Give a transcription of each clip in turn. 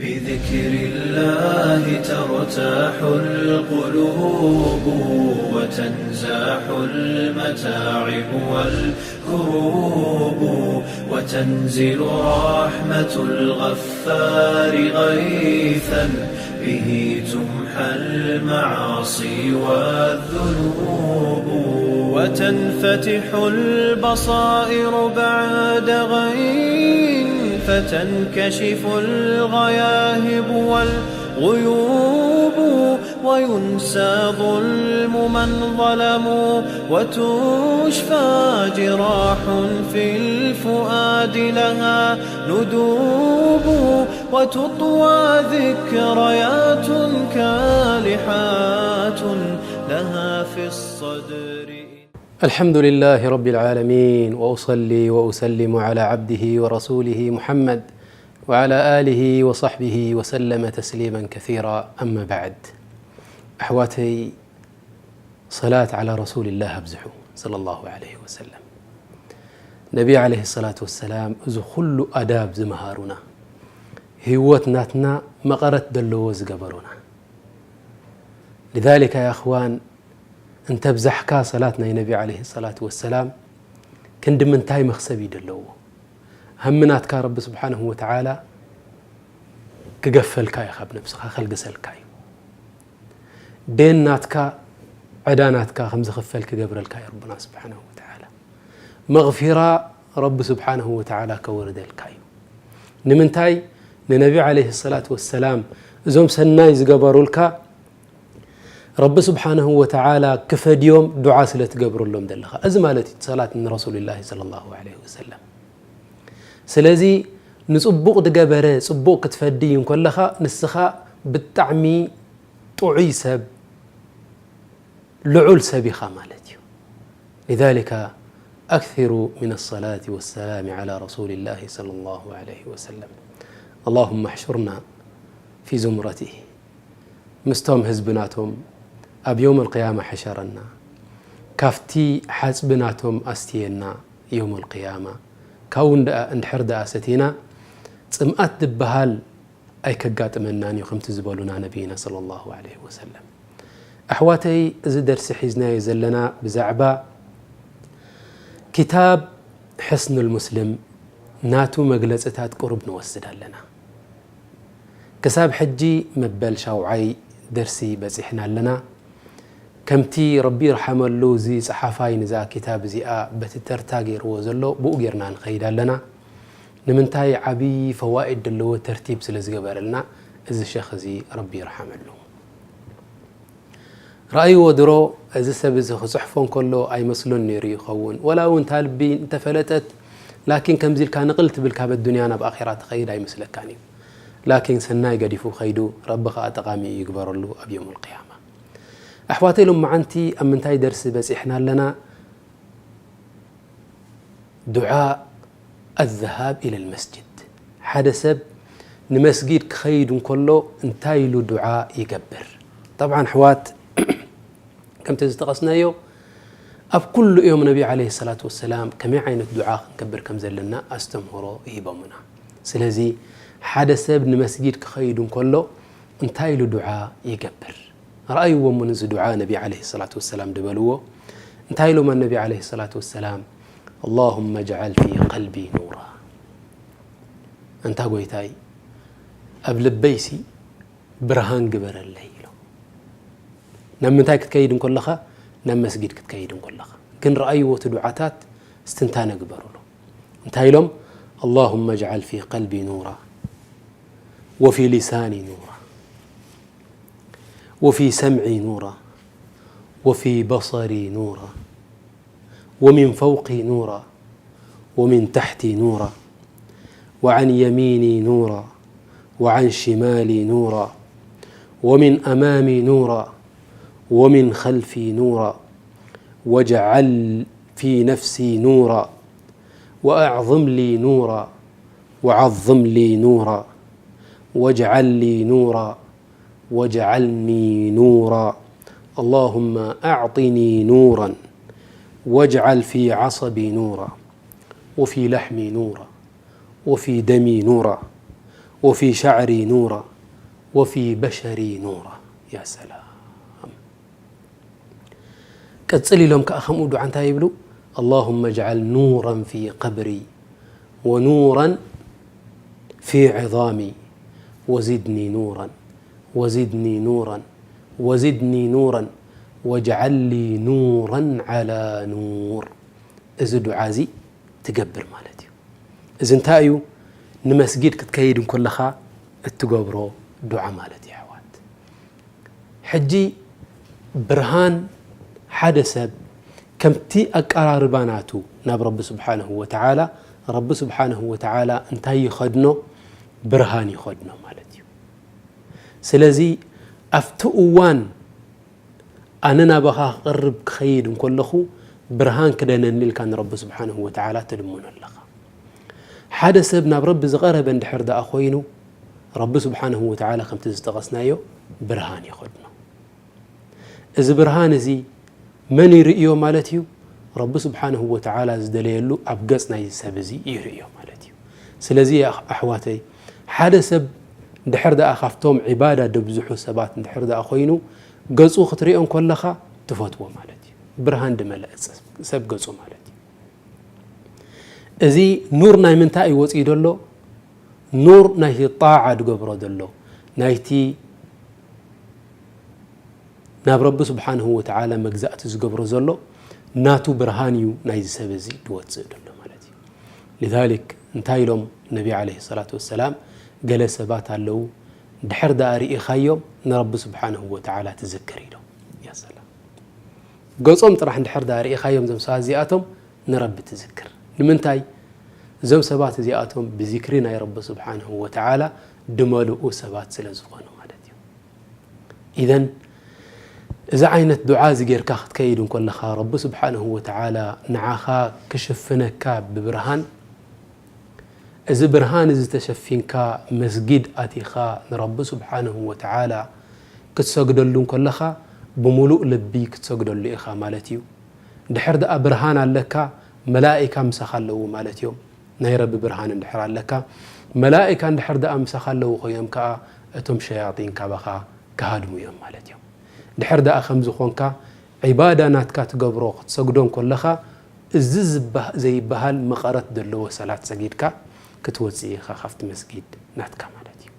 بذكر الله ترتاح القلوب، وتنزاح المتاعب والكروب، وتنزل رحمة الغفار غيثا به تمحى المعاصي والذنوب، وتنفتح البصائر بعد غين، فتنكشف الغياهب والغيوب، وينسى ظلم من ظلموا، وتشفى جراح في الفؤاد لها ندوب، وتطوى ذكريات كالحات لها في الصدر. الحمد لله رب العالمين، وأصلي وأسلم على عبده ورسوله محمد، وعلى آله وصحبه وسلم تسليما كثيرا. أما بعد، أحواتي، صلاة على رسول الله أبزحوا، صلى الله عليه وسلم. ነቢ عليه الصلاة والسلام እዚ ኩሉ ኣዳብ ዝመሃሩና፣ ህይወት ናትና መቐረት ዘለዎ ዝገበሩና። لذلك يا أخوان، እንተ ብዛሕካ ሰላት ናይ ነቢ عليه الصلاة والسلام ክንዲ ምንታይ መኽሰብ እዩ ዘለዎ? ሃሚ ናትካ ረቢ ስብሓንሁ ወተዓላ ክገፈልካ እዩ፣ ካብ ነብስኻ ከልግሰልካ እዩ። ደን ናትካ፣ ዕዳ ናትካ ከም ዝኽፈል ክገብረልካ እዩ ረብና ስብሓንሁ ወተዓላ። መግፊራ ረቢ ስብሓንሁ ወተዓላ ከወርደልካ እዩ። ንምንታይ? ንነቢ عليه الصلاة والسلام እዞም ሰናይ ዝገበሩልካ ረቢ ስብሓንሁ ወተዓላ ክፈድዮም ዱዓ ስለ ትገብረሎም ዘለኻ። እዚ ማለት እዩ ሰላት ንረሱልላሂ ሰለላሁ ዐለይሂ ወሰለም። ስለዚ ንጽቡቕ ዝገበረ ጽቡቕ ክትፈድይ እንከለኻ፣ ንስኻ ብጣዕሚ ጥዑይ ሰብ፣ ልዑል ሰብ ኢኻ ማለት እዩ። لذلك أكثروا من الصلاة والسلام على رسول الله صلى الله عليه وسلم. اللهم احشرنا في زمرته. ምስቶም ህዝቢ ናቶም ኣብ የውመል ቅያማ ሕሸረና። ካብቲ ሓጽቢ ናቶም ኣስትየና የውመል ቅያማ። ካብኡ እንድኣ-፣ እንድሕር ደኣ ሰቲና፣ ጽምኣት ዝበሃል ኣይከጋጥመናን እዩ፣ ከምቲ ዝበሉና ነቢይና ሰለላሁ ዐለይሂ ወሰለም። ኣሕዋተይ፣ እዚ ደርሲ ሒዝናዮ ዘለና ብዛዕባ ኪታብ ሕስኑል ሙስሊም ናቱ መግለጽታት ቁሩብ ንወስድ ኣለና። ክሳብ ሕጂ መበል ሻውዓይ ደርሲ በጺሕና ኣለና። ከምቲ ረቢ ይርሓመሉ እዚ ጸሓፋይ ንዛ ኪታብ እዚኣ በቲ ተርታ ገይርዎ ዘሎ፣ ብኡ ጌርና ንኸይድ ኣለና። ንምንታይ? ዓብዪ ፈዋኢድ ዘለዎ ተርቲብ ስለ ዝገበረልና እዚ ሸኽ እዚ ረቢ ይርሓመሉ። ረኣይዎ ድሮ፣ እዚ ሰብ እዚ ክጽሕፎ እንከሎ ኣይመስሎን ነይሩ ይኸውን። ወላ እውን እታ ልቢ እንተፈለጠት፣ ላኪን ከምዚ ኢልካ ንቕል ትብል ካብ ኣዱንያ ናብ ኣኼራ ትኸይድ ኣይመስለካን እዩ። ላኪን ሰናይ ገዲፉ ከይዱ፣ ረቢ ኸኣ ጠቓሚ ይግበረሉ ኣብ የውመል ቅያማ። ኣሕዋተይ፣ ሎማዓንቲ ኣብ ምንታይ ደርሲ በጺሕና ኣለና? ዱዓ ኣዝሃብ ኢለል መስጅድ። ሓደ ሰብ ንመስጊድ ክኸይድ እንከሎ እንታይ ኢሉ ዱዓ ይገብር? ጠብዓን ኣሕዋት፣ ከምቲ ዝጠቐስናዮ፣ ኣብ ኩሉ እዮም ነቢ ዓለይሂ ሰላቱ ወሰላም ከመይ ዓይነት ዱዓ ክንገብር ከም ዘለና ኣስተምህሮ ሂቦምና። ስለዚ ሓደ ሰብ ንመስጊድ ክኸይድ እንከሎ እንታይ ኢሉ ዱዓ ይገብር? ረኣይዎ እሞ ነዚ ዱዓ ነቢ ዓለይሂ ሰላቱ ወሰላም ድበልዎ። እንታይ ኢሎም ነቢ ዓለይሂ ሰላቱ ወሰላም? اللهم اجعل في قلبي نورا። ኣንታ ጎይታይ፣ ኣብ ልበይሲ ብርሃን ግበረለይ ኢሎም። ናብ ምንታይ ክትከይድ እንከለኻ? ናብ መስጊድ ክትከይድ እንከለኻ። ግን ረኣይዎ እቲ ዱዓታት፣ እስትንታነ ግበሩሉ። እንታይ ኢሎም? اللهم اجعل في قلبي نورا، وفي لساني نورا، وفي سمعي نورا، وفي بصري نورا، ومن فوقي نورا، ومن تحتي نورا، وعن يميني نورا، وعن شمالي نورا، ومن أمامي نورا، ومن خلفي نورا، واجعل في نفسي نورا، وأعظم لي نورا، وعظم لي نورا، واجعل لي نورا، واجعلني نورا. اللهم أعطني نورا، واجعل في عصبي نورا، وفي لحمي نورا، وفي دمي نورا، وفي شعري نورا وفي بشري نورا. يا سلام. ቀጽል ኢሎም ከኣ ከምኡ ዱዓ እንታይ ይብሉ? اللهم اجعل نورا في قبري ونورا في عظامي وزدني نورا وزدني نورا وزدني نورا واجعل لي نورا على نور. እዚ ዱዓ እዚ ትገብር ማለት እዩ። እዚ እንታይ እዩ? ንመስጊድ ክትከይድ እንከለኻ እትገብሮ ዱዓ ማለት እዩ ኣሕዋት። ሕጂ ብርሃን ሓደ ሰብ ከምቲ ኣቀራርባ ናቱ ናብ ረቢ ስብሓንሁ ወተዓላ፣ ረቢ ስብሓንሁ ወተዓላ እንታይ ይኸድኖ? ብርሃን ይኸድኖ ማለት እዩ። ስለዚ ኣብቲ እዋን ኣነ ናባኻ ክቐርብ ክኸይድ እንከለኹ ብርሃን ክደነኒ ኢልካ ንረቢ ስብሓንሁ ወተዓላ ትልምኖ ኣለኻ። ሓደ ሰብ ናብ ረቢ ዝቐረበ እንድሕር ደኣ ኮይኑ ረቢ ስብሓንሁ ወተዓላ ከምቲ ዝጠቐስናዮ ብርሃን ይኸድኖ። እዚ ብርሃን እዚ መን ይርእዮ ማለት እዩ? ረቢ ስብሓንሁ ወተዓላ ዝደለየሉ ኣብ ገጽ ናይዚ ሰብ እዚ ይርእዮ ማለት እዩ። ስለዚ ኣሕ- ኣሕዋተይ ሓደ ሰብ እንድሕር ደኣ ካብቶም ዒባዳ ደብዝሑ ሰባት እንድሕር ደኣ ኮይኑ ገጹ ክትሪኦ እንከለኻ ትፈትዎ ማለት እዩ። ብርሃን ድመልአ ሰብ ገጹ ማለት እዩ። እዚ ኑር ናይ ምንታይ እዩ ወፂኡ ዘሎ? ኑር ናይቲ ጣዓ ድገብሮ ዘሎ ናይቲ ናብ ረቢ ስብሓንሁ ወተዓላ መግዛእቲ ዝገብሮ ዘሎ ናቱ ብርሃን እዩ ናይዚ ሰብ እዚ ድወፅእ ዘሎ ማለት እዩ። ሊዛሊክ እንታይ ኢሎም ነቢ ዓለይሂ ሰላቱ ወሰላም? ገለ ሰባት ኣለዉ ድሕር ደኣ ርኢኻዮም ንረቢ ስብሓንሁ ወተዓላ ትዝክር ኢሎም። ያ ሰላም። ገጾም ጥራሕ እንድሕር ደኣ ርኢኻዮም እዞም ሰባት እዚኣቶም ንረቢ ትዝክር። ንምንታይ? እዞም ሰባት እዚኣቶም ብዚክሪ ናይ ረቢ ስብሓንሁ ወተዓላ ድመልኡ ሰባት ስለ ዝኾኑ ማለት እዩ። ኢዘን እዚ ዓይነት ዱዓ እዚ ጌርካ ክትከይድ እንከለኻ ረቢ ስብሓንሁ ወተዓላ ንዓኻ ክሽፍነካ ብብርሃን፣ እዚ ብርሃን እዚ ተሸፊንካ መስጊድ ኣቲኻ ንረቢ ስብሓንሁ ወተዓላ ክትሰግደሉ እንከለኻ ብምሉእ ልቢ ክትሰግደሉ ኢኻ ማለት እዩ። ድሕር ደኣ ብርሃን ኣለካ መላኢካ ምሳኻ ኣለዉ ማለት እዮም። ናይ ረቢ ብርሃን እንድሕር ኣለካ መላኢካ እንድሕር ደኣ ምሳኻ ኣለዉ ኮይኖም ከኣ እቶም ሸያጢን ካባኻ ክሃድሙ እዮም ማለት እዮም። ድሕር ደኣ ከምዚ ኾንካ ዒባዳ ናትካ ትገብሮ ክትሰግዶ እንከለኻ እዚ ዝበሃ- ዘይበሃል መቐረት ዘለዎ ሰላት ሰጊድካ ክትወፅእ ኢኻ ካብቲ መስጊድ ናትካ ማለት እዩ።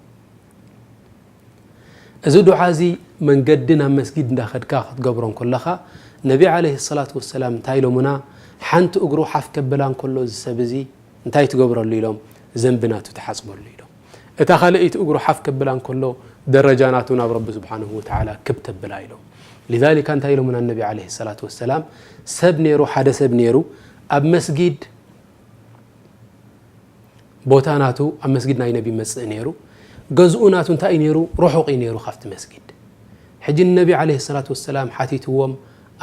እዚ ዱዓ እዚ መንገዲ ናብ መስጊድ እንዳኸድካ ክትገብሮ እንከለኻ ነቢ ዓለይሂ ሰላቱ ወሰላም እንታይ ኢሎምና? ሓንቲ እግሩ ሓፍ ከብላ እንከሎ እዚ ሰብ እዚ እንታይ ትገብረሉ ኢሎም? ዘንቢ ናቱ ትሓፅበሉ ኢሎም። እታ ካልኣይቲ እግሩ ሓፍ ከብላ እንከሎ ደረጃ ናቱ ናብ ረቢ ስብሓንሁ ወተዓላ ክብ ተብላ ኢሎም። ሊዛሊካ እንታይ ኢሎምና ነቢ ዓለይሂ ሰላቱ ወሰላም? ሰብ ነይሩ፣ ሓደ ሰብ ነይሩ ኣብ መስጊድ ቦታ ናቱ ኣብ መስጊድ ናይ ነቢ ይመጽእ ነይሩ። ገዝኡ ናቱ እንታይ እዩ ነይሩ? ርሑቕ እዩ ነይሩ ካብቲ መስጊድ። ሕጂ ንነቢ ዓለይሂ ሰላቱ ወሰላም ሓቲትዎም፣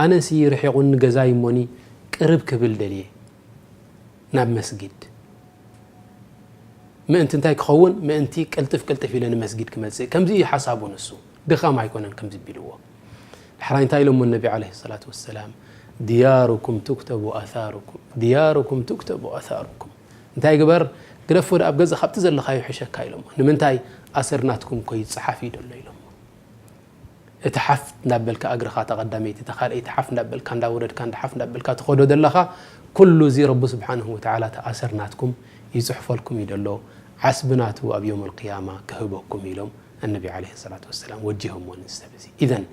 ኣነሲ ርሒቑኒ ገዛይ እሞኒ ቅርብ ክብል ደልየ ናብ መስጊድ። ምእንቲ እንታይ ክኸውን? ምእንቲ ቅልጥፍ ቅልጥፍ ኢለ ንመስጊድ ክመጽእ። ከምዚ እዩ ሓሳቡ ንሱ። ድኻም ኣይኮነን ከምዚ ቢልዎ። ድሕራይ እንታይ ኢሎሞ ነቢ ዓለይሂ ሰላቱ ወሰላም? ድያሩኩም ትክተቡ ኣሳሩኩም፣ ድያሩኩም ትክተቡ ኣሳሩኩም። እንታይ ግበር? ግደፎ ደኣ ኣብ ገዛ ካብቲ ዘለኻዮ ይሕሸካ ኢሎሞ። ንምንታይ? ኣሰር ናትኩም እኮ ይጸሓፍ እዩ ደሎ ኢሎሞ። እቲ ሓፍ እንዳበልካ እግርኻ እታ ቀዳመይቲ እታ ካልኣይቲ ሓፍ እንዳበልካ እንዳወረድካ እንዳ ሓፍ እንዳበልካ ትኸዶ ዘለኻ ኩሉ እዚ ረቢ ስብሓንሁ ወተዓላ እቲ ኣሰር ናትኩም ይጽሕፈልኩም እዩ ደሎ። ዓስቢ ናቱ ኣብ የውመል ቅያማ ክህበኩም ኢሎም ኣነቢ ዓለይሂ ሰላቱ ወሰላም ወጂሆምዎ ነዚ ሰብ እዚ። ኢዘን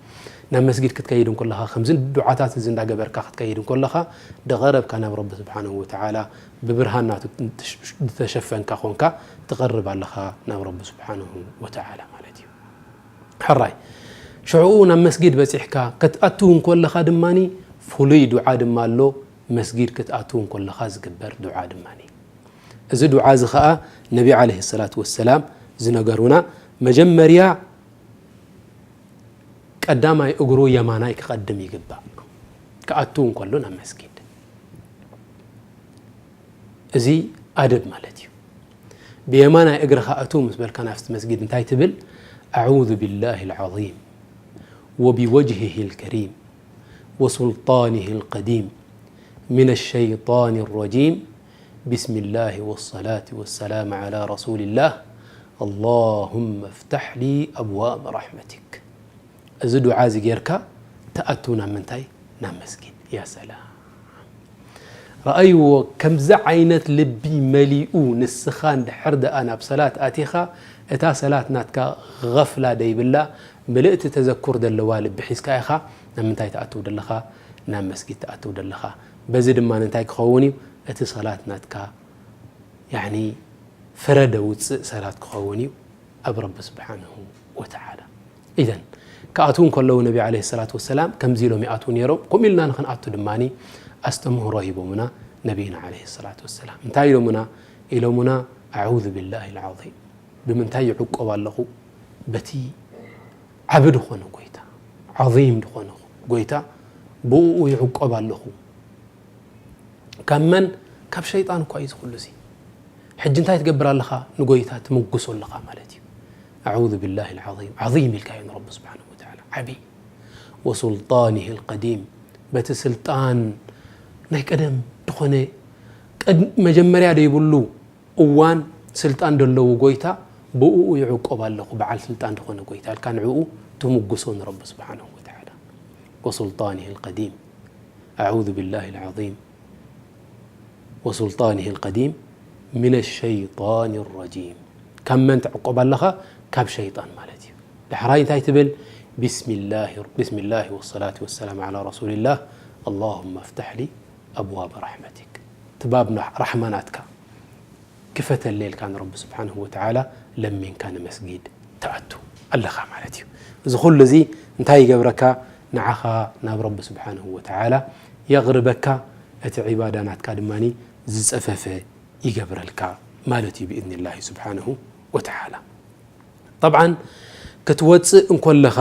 ናብ መስጊድ ክትከይድ እንከለኻ ከምዚ ዱዓታት እዚ እንዳገበርካ ክትከይድ እንከለኻ ደቐረብካ ናብ ረቢ ስብሓንሁ ወተዓላ ብብርሃን ናቱ ዝተሸፈንካ ኾንካ ትቐርብ ኣለኻ ናብ ረቢ ስብሓንሁ ወተዓላ ማለት እዩ። ሕራይ ሽዑኡ ናብ መስጊድ በጺሕካ ክትኣትው እንከለኻ ድማኒ ፍሉይ ዱዓ ድማ ኣሎ። መስጊድ ክትኣትው እንከለኻ ዝግበር ዱዓ ድማኒ እዚ ዱዓ እዚ ኸኣ ነቢ ዓለይሂ ሰላቱ ወሰላም ዝነገሩና መጀመርያ ቀዳማይ እግሩ የማናይ ክቐድም ይግባእ ክኣቱ እንከሎ ናብ መስጊድ። እዚ ኣደብ ማለት እዩ። ብየማናይ እግርኻ እቱ ምስ በልካ ናብቲ መስጊድ እንታይ ትብል? أعوذ بالله العظيم وبوجهه الكريم وسلطانه القديم من الشيطان الرجيم بسم الله والصلاة والسلام على رسول الله اللهم افتح لي أبواب رحمتك። እዚ ዱዓ እዚ ጌርካ ትኣቱ ናብ ምንታይ? ናብ መስጊድ። ያ ሰላም። ረኣይዎ፣ ከምዚ ዓይነት ልቢ መሊኡ ንስኻ እንድሕር ደኣ ናብ ሰላት ኣቲኻ፣ እታ ሰላት ናትካ ገፍላ ደይብላ፣ ምልእቲ ተዘኩር ዘለዋ ልቢ ሒዝካ ኢኻ ናብ ምንታይ ትኣትው ደለኻ? ናብ መስጊድ ትኣትው ደለኻ። በዚ ድማ እንታይ ክኸውን እዩ? እቲ ሰላት ናትካ ያኒ ፍረ ደውፅእ ሰላት ክኸውን እዩ ኣብ ረቢ ስብሓንሁ ወተዓላ። ኢዘን ክኣትዉ እንከለዉ ነቢ ዓለይሂ ሰላቱ ወሰላም ከምዚ ኢሎም ይኣትዉ ነይሮም። ከምኡ ኢልና ንክንኣቱ ድማ ኣስተምህሮ ሂቦምና ነቢና ዓለይሂ ሰላቱ ወሰላም። እንታይ ኢሎምና? ኢሎምና ኣዑዙ ቢላሂ ልዓዚም። ብምንታይ ይዕቆብ ኣለኹ? በቲ ዓቢ ዝኾነ ጎይታ፣ ዓዚም ዝኾነ ጎይታ ብኡ ይዕቆብ ኣለኹ። ካብ መን? ካብ ሸይጣን እኳ እዩ ዝኹሉ እዚ። ሕጂ እንታይ ትገብር ኣለኻ? ንጎይታ ትምጉሶ ኣለኻ ማለት እዩ። ኣዑዙ ቢላሂ ልዓዚም። ዓዚም ኢልካዮ ንረቢ ስብሓንሁ ወተዓላ። ዓቢ። ወሱልጣኒሂ ልቀዲም። በቲ ስልጣን ናይ ቀደም ዝኾነ፣ ቀድ-፣ መጀመርያ ደይብሉ እዋን ስልጣን ደለዉ ጎይታ ብኡ ይዕቆብ ኣለኹ፣ በዓል ስልጣን ዝኾነ ጎይታ ኢልካ ንዕኡ ትምጉሶ ንረቢ ስብሓንሁ ወተዓላ። ወሱልጣኒሂ ልቀዲም። ኣዑዙ ቢላሂ ልዓዚም። ወሱልጣኒሂ ልቀዲም ሚነ ሸይጣን ረጂም። ካብ መን ትዕቆብ ኣለኻ? ካብ ሸይጣን ማለት እዩ። ዳሕራይ እንታይ ትብል? ቢስሚላሂ፣ ቢስሚላሂ ወሰላቱ ወሰላም ዓላ ረሱሊላህ። ኣላሁመ ፍታሕ ሊ ኣብዋበ ራሕመቲክ። እቲ ባብ ራሕማ ናትካ ክፈተለይ ኢልካ ንረቢ ስብሓንሁ ወተዓላ ለሚንካ ንመስጊድ ትኣቱ ኣለኻ ማለት እዩ። እዚ ኩሉ እዚ እንታይ ይገብረካ? ንዓኻ ናብ ረቢ ስብሓንሁ ወተዓላ የቕርበካ፣ እቲ ዒባዳ ናትካ ድማ ዝጸፈፈ ይገብረልካ ማለት እዩ ብኢዝኒላሂ ስብሓንሁ ወተዓላ። ጠብዓን ክትወጽእ እንኮለኻ፣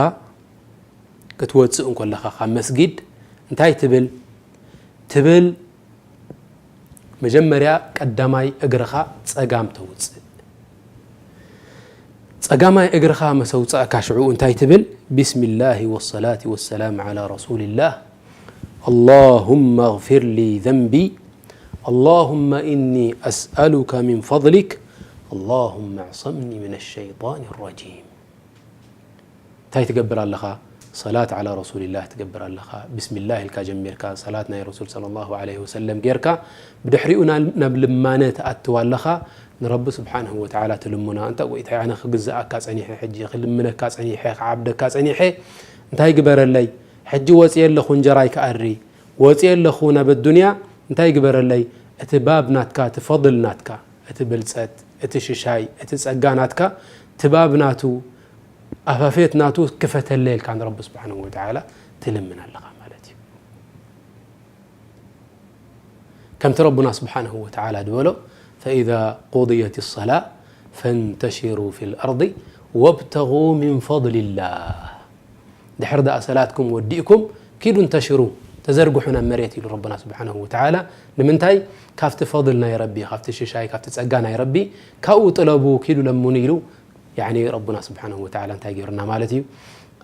ክትወጽእ እንኮለኻ ካብ መስጊድ እንታይ ትብል? ትብል መጀመርያ ቀዳማይ እግርኻ ጸጋም ተውጽእ። ጸጋማይ እግርኻ መሰውጻእካ ሽዑ እንታይ ትብል? ቢስሚላሂ ወሰላቲ ወሰላም ዓላ ረሱሊላህ። ኣላሁመ እግፊር ሊ ዘንቢ። ኣላሁመ ኢኒ ኣስኣሉከ ሚን ፈድሊክ። ኣላሁመ ኣዕሰምኒ ሚነ ሸይጣን ረጂም። እንታይ ትገብር ኣለኻ? ሰላት ዓላ ረሱሊላህ ትገብር ኣለኻ። ብስሚላህ ኢልካ ጀሚርካ፣ ሰላት ናይ ረሱል ሰለላሁ ዐለይሂ ወሰለም ጌርካ፣ ብድሕሪኡ ናብ፣ ናብ ልማነ ትኣትው ኣለኻ። ንረቢ ስብሓንሁ ወተዓላ ትልምኖ፣ "እንታ ጎይታይ፣ ኣነ ክግዝኣካ ጸኒሐ፣ ሕጂ ክልምነካ ጸኒሐ፣ ክዓብደካ ጸኒሐ፣ እንታይ ግበረለይ? ሕጂ ወፅየ ኣለኹ እንጀራይ ክኣሪ፣ ወፅየ ኣለኹ ናብ ኣዱንያ፣ እንታይ ግበረለይ?" እቲ ባብ ናትካ፣ እቲ ፈድል ናትካ፣ እቲ ብልፀት፣ እቲ ሽሻይ፣ እቲ ጸጋ ናትካ፣ እቲ ባብ ናቱ፣ ኣፋፌት ናቱ ክፈተለይ ኢልካ ንረቢ ስብሓንሁ ወተዓላ ትልምን ኣለኻ ማለት እዩ። ከምቲ ረቡና ስብሓንሁ ወተዓላ ዝበሎ፣ ፈኢዛ ቁድየት ሰላ ፈንተሽሩ ፊል ኣርዲ ወብተጉ ሚን ፈድሊላህ። ድሕር ደኣ ሰላትኩም ወዲእኩም ኪዱ እንተሽሩ፣ ተዘርግሑ ናብ መሬት ኢሉ ረቡና ስብሓንሁ ወተዓላ። ንምንታይ? ካብቲ ፈድል ናይ ረቢ፣ ካብቲ ሽሻይ፣ ካብቲ ጸጋ ናይ ረቢ ካብኡ ጥለቡ፣ ኪዱ ለምኑ ኢሉ ያኒ ረቡና ስብሓንሁ ወተዓላ እንታይ ገይሩና ማለት እዩ?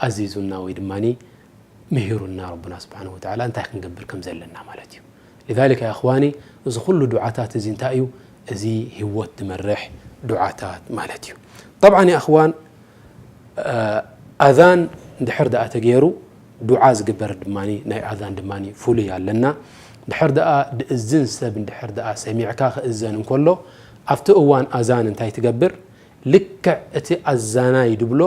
ኣዚዙና ወይ ድማ ምሂሩና ረቡና ስብሓንሁ ወተዓላ እንታይ ክንገብር ከም ዘለና ማለት እዩ። ሊዛሊከ ያ እኽዋኒ፣ እዚ ኩሉ ዱዓታት እዚ እንታይ እዩ? እዚ ህይወት ዝመርሕ ዱዓታት ማለት እዩ። ጠብዓን ያ እኽዋን፣ ኣዛን ድሕር ደኣ ተገይሩ ዱዓ ዝግበር ድማ ናይ ኣዛን ድማ ፍሉይ ኣለና። ድሕር ደኣ ድእዝን ሰብ እንድሕር ደኣ ሰሚዕካ ክእዘን እንከሎ ኣብቲ እዋን ኣዛን እንታይ ትገብር? ልክዕ እቲ ኣዛናይ ድብሎ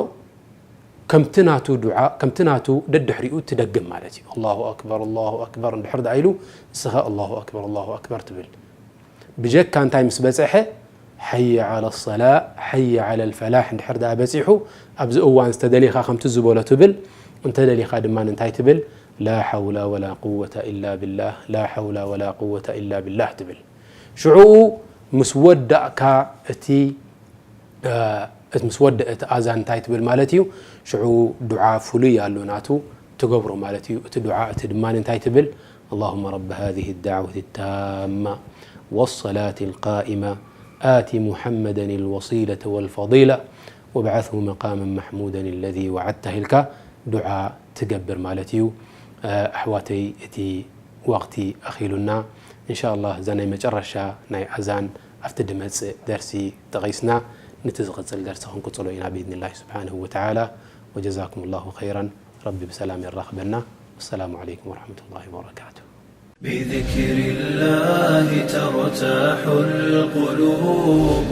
ከምቲ ናቱ ዱዓ፣ ከምቲ ናቱ ደድሕሪኡ ትደግም ማለት እዩ። ኣላሁ ኣክበር፣ ኣላሁ ኣክበር እንድሕር ደኣ ኢሉ፣ ንስኻ ኣላሁ ኣክበር፣ ኣላሁ ኣክበር ትብል። ብጀካ እንታይ ምስ በጽሐ፣ "ሓየ ዓለ ሰላ፣ ሓየ ዓለ ልፈላሕ" እንድሕር ደኣ በጺሑ፣ ኣብዚ እዋን ዝተደሊኻ ከምቲ ዝበሎ ትብል፣ እንተደሊኻ ድማ እንታይ ትብል? "ላ ሓውላ ወላ ቁወተ ኢላ ቢላህ፣ ላ ሓውላ ወላ ቁወተ ኢላ ቢላህ" ትብል። ሽዑኡ ምስ ወዳእካ እቲ እቲ ምስ ወደአ እቲ ኣዛን እንታይ ትብል ማለት እዩ? ሽዑ ዱዓ ፍሉይ ኣሎ ናቱ ትገብሮ ማለት እዩ። እቲ ዱዓ እቲ ድማ እንታይ ትብል? اللهم رب هذه الدعوة التامة والصلاة القائمة آت محمدا الوسيلة والفضيلة وابعثه مقاما محمودا الذي وعدته ኢልካ ዱዓ ትገብር ማለት እዩ። ኣሕዋተይ፣ እቲ ወቕቲ ኣኺሉና። እንሻ ኣላህ እዛ ናይ መጨረሻ ናይ ኣዛን ኣብቲ ድመጽእ ደርሲ ጠቒስና ነቲ ዝቕጽል ደርሲ ክንቅጽሎ ኢና ብኢድኒላሂ ስብሓንሁ ወተዓላ። ወጀዛኩም ላሁ ኸይራን። ረቢ ብሰላም የራኽበና። ወሰላሙ ዓለይኩም ወረሕመቱላሂ ወበረካቱ። بذكر الله ترتاح القلوب،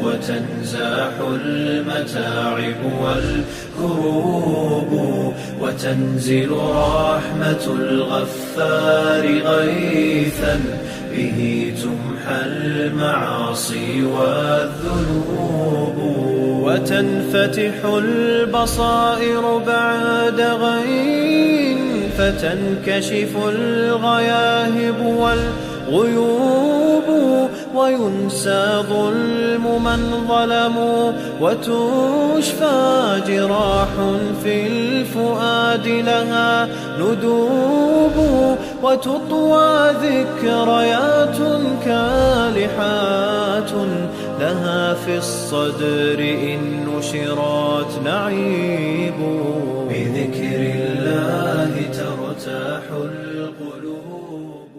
وتنزاح المتاعب والكروب، وتنزل رحمة الغفار غيثا به تمحى المعاصي والذنوب، وتنفتح البصائر بعد غين، فتنكشف الغياهب والغيوب، وينسى ظلم من ظلموا، وتشفى جراح في الفؤاد لها ندوب، وتطوى ذكريات كالحات لها في الصدر إن نشرت نعيب. بذكر الله ترتاح القلوب.